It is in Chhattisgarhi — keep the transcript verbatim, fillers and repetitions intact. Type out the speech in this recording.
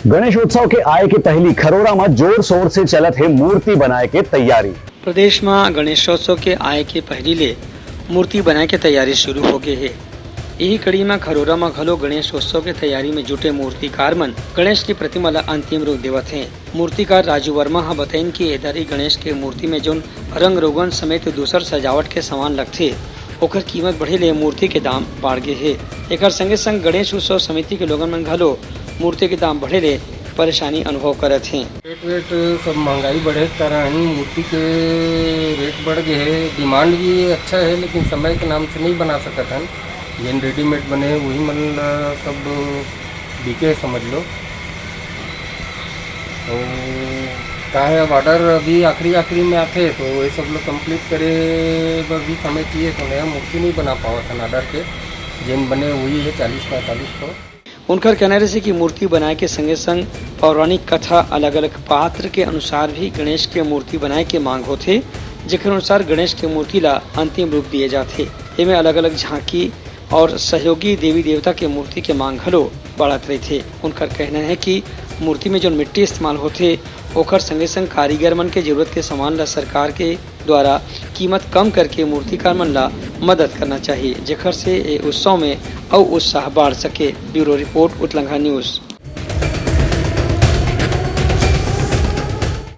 गणेशोत्सव के आय के पहिली खरोरा म जोर शोर से चलत हे मूर्ति बनाए के तैयारी। प्रदेश म गणेशोत्सव के आय के पहिली ले मूर्ति बनाए के तैयारी शुरू हो गे हे। इही कड़ी म खरोरा म घलो गणेशोत्सव के तैयारी म जुटे मूर्तिकार मन गणेश के प्रतिमा ल अंतिम रूप देवत हे। मूर्तिकार राजू वर्मा ह बतइन कि ए दरी गणेश के मूर्ति म जउन रंग रोगन समेत दूसर सजावट के सामान लगथे, ओकर कीमत बढ़े ले मूर्ति के दाम बाढ़ गे हे। एकर संगे संग गणेश उत्सव समिति के लोगन मन घलो मूर्ति के दाम बढ़े ले परेशानी अनुभव करत हे। रेट वेट सब महंगाई बढ़े के कारण मूर्ति के रेट बढ़ गे हे। डिमांड भी अच्छा हे, लेकिन समय के नाम से नहीं बना सकत हन। जेन रेडीमेड बने हे, वही मन ला सब बिके, समझ लो। अउ का हे, अब ऑर्डर अभी आखिरी, आखिरी में आथे, तो ये सब लोग कंप्लीट करे बर भी समय चाहिए, तो नया मूर्ति नहीं बना पावत हन ऑर्डर के। जेन बने वही हे चालीस पैंतालीस ठो। उनकर कहना रहिसे कि मूर्ति बनाए के संगे संग पौराणिक कथा, अलग-अलग पात्र के अनुसार भी गणेश के मूर्ति बनाए के मांग होथे, जेकर अनुसार गणेश के मूर्ति ला अंतिम रूप दिए जाथे। एमे अलग-अलग झांकी और सहयोगी देवी देवता के मूर्ति के मांग घलो बढ़त रहिथे। उनकर कहना हे कि मूर्ति में जउन मिट्टी इस्तेमाल होथे, ओकर संगे संग कारीगर मन के जरूरत के सामान ला सरकार के द्वारा कीमत कम करके मूर्तिकार मन ला मदद करना चाहिए, जेकर से ए उत्सव में अउ उत्साह बढ़ सके। Bureau report, Utlangha news.